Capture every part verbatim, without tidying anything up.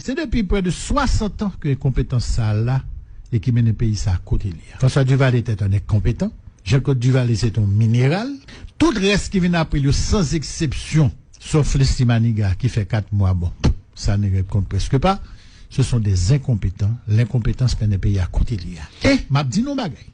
Se depi près de soixante ans ke enkonpetans sa a la e ki mennen peyi sa a kote li a. François Duvalier était un incompétent. Jean-Claude Duvalier se te yon mineral. Tout rès ki vin apre l yo, sans exception, sauf Leslie Manigat ki fè kat mwa, bon, sa ne répond presque pas. Ce sont des incompétents. Lenkonpetans mennen peyi a kote li a. E m ap di nou yon bagay.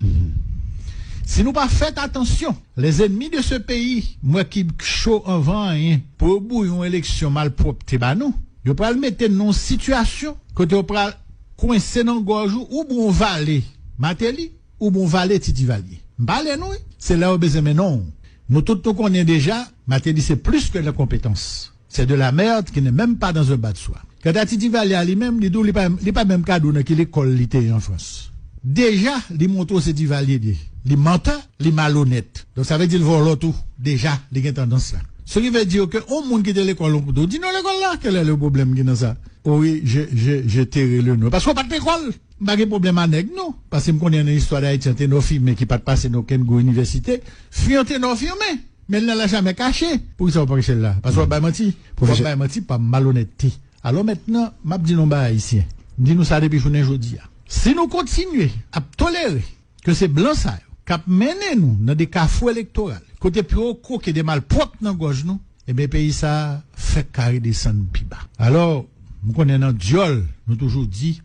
Si nou pa fè atansyon, les ennemis de ce pays, m wè ki cho anvan anyen, pou yo bouyi yon eleksyon malpwòpte ba nou, yo pral mete n nan yon sitiyasyon kote yo pral kwense nan gòj ou, ou bon vale Martelly, ou bon vale Ti Divalye. M pale nou, wi. Se la yo bezwen mennen w. Nou tout nou konnen deja, Martelly se plis ke lenkonpetans. C'est de la merde qui n'est même pas dans un bas de soie. Kanta Ti Divalye a li menm, li di w li pa, li pa menm ka di w nan ki lekòl li te ye an Frans. Deja, li montre w se Divalye li ye. Li mantè, li malonèt. Donk sa vle di l vòlò tou. Deja, li gen tandans la. Ce qui veut dire que yon moun ki te lekòl yon kote, w di non lekòl la, quel est le problème ki nan sa? Oh oui, je, je, je tairai le non. Paske w pa t lekòl. M pa gen pwoblèm a nèg non. Paske m konnen nan istwa Dayiti, Antenor Firmin ki pa t pase nan okenn gwo inivèsite, fi Antenor Firmin. Men l nan la jamè kache. Poukisa w pa kache l la? Paske w ap bay manti. W ap bay manti pa malonètte. Alò mentnan, m ap di nou bagay ayisyen. M di nou sa depi jounen jodi a. Si nou kontinye ap tolere ke se blan sa yo k ap mennen nou nan de kafou elektoral, kote pye yo kwoke de malpwòp nan gòj nou, ebyen peyi sa a fèk ka redesann pi ba. Alò, m konnen nan dyòl, nou toujou di,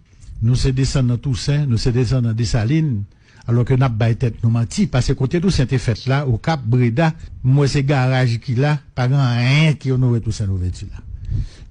nou se desandan Tousen, nou se desandan Desalin, alò ke n ap bay tèt nou manti, paske kote Tousen te fèt la, Okap, Breda, m wè se garaj ki la, pa gen anyen ki onore Tousen Louvèti la.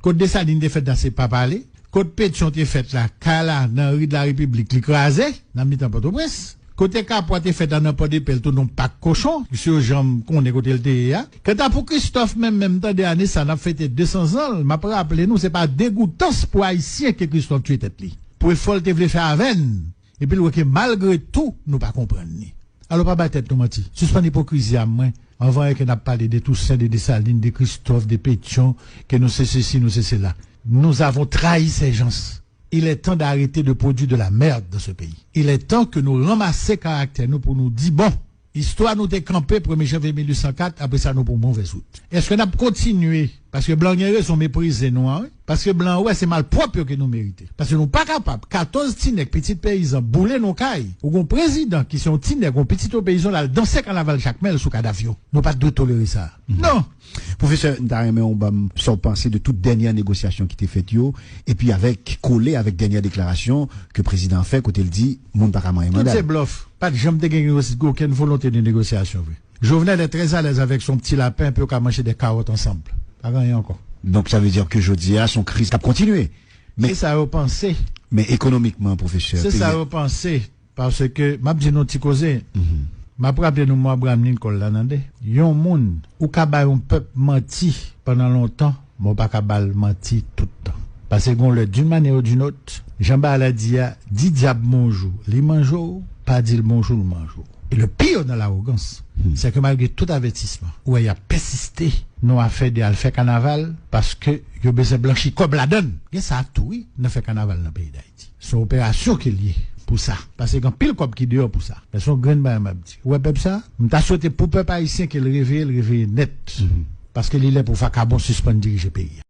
Kot Desalin te fèt la, se pa pale. Kot Petyon te fèt la, kay la, nan ri de la Repiblik, li kraze, nan mitan Pòtoprens. Kote Kapwa te fèt la, nan Pòdepè, l tounen yon pak kochon, se yo janm konnen kote l te ye a. Kanta pou Kristòf menm, menm tande ane sa, n ap fete de san zan l, m ap raple nou, se pa degoutans pou Ayisyen ke Kristòf tye tèt li. Pou efò l te vle fè avè n, epi l wè ke malgre tou, nou pa konprann li. Alò pa bay tèt nou manti. Sispann ipokrizi a mwen. Anvan ke n ap pale de Tousen, de Desalin, de Kristòf, de Petyon, ke nou se sesi, nou se sela. Nous avons trahi ces gens. Il est temps d'arrêter de produire de la merde dans ce pays. Il est temps que nou ranmase karaktè nou pou nou di, bon, istwa nou te kanpe premye janvye mil uit san kat, apre sa nou pran move wout. Èske n ap kontinye? Paske blan gen rezon meprize nou an, wi. Paske blan wè se malpwòp yo ke nou merite. Paske nou pa kapab, katòz ti nèg, pitit peyizan, boule nou kay, ou gon prezidan ki se yon ti nèg, yon pitit yon peyizan, l al danse kanaval Jakmèl sou kadav yo. Nou pa t dwe tolere sa. Non. Pwofesè, m ta renmen w ban m sa w panse de tout dènyè negosyasyon ki te fèt yo, epi avèk, kole avèk dènyè deklarasyon ke prezidan an fè, kote l di, moun pa ka manyen manda l. Tout se blòf. Pa t janm te gen negosy-, okenn volonte de negosyasyon vre. Jovenel est très à l'aise avec son petit lapin, pou yo ka manje de kawòt ansanm. Pa gen anyen ankò. Donk, sa vle di ke jodi a, se yon kriz k ap kontinye. Men, se sa yo panse. Men ekonomikman, pwofesè, se sa yo panse. Paske, m ap di nou ti koze. M ap raple nou mo Abraham Lincoln la, tande. Yon moun, ou ka bay yon pèp manti pandan lontan, men w pa ka ba l manti tout tan. Paske gon lè, d'une manière ou d'une autre, jan bagay la di a, di dyab bonjou, li manje w, pa di l bonjou, l manje w. E le pire dans l'arrogance, c'est que malgré tout avertissement, ou wè y ap pèsiste nan afè de al fè kanaval, paske yo bezwen blanchi kòb ladann. Gen sa tou, wi, nan fè kanaval nan peyi Dayiti. Se yon operasyon ke l ye pou sa. Paske gen anpil kòb ki deyò pou sa. Men se yon grenn bagay m ap di. Ou wè pèp sa? M ta swete pou pèp ayisyen ke l reveye, l reveye nèt. Paske li lè pou vakabon sispann dirije peyi a.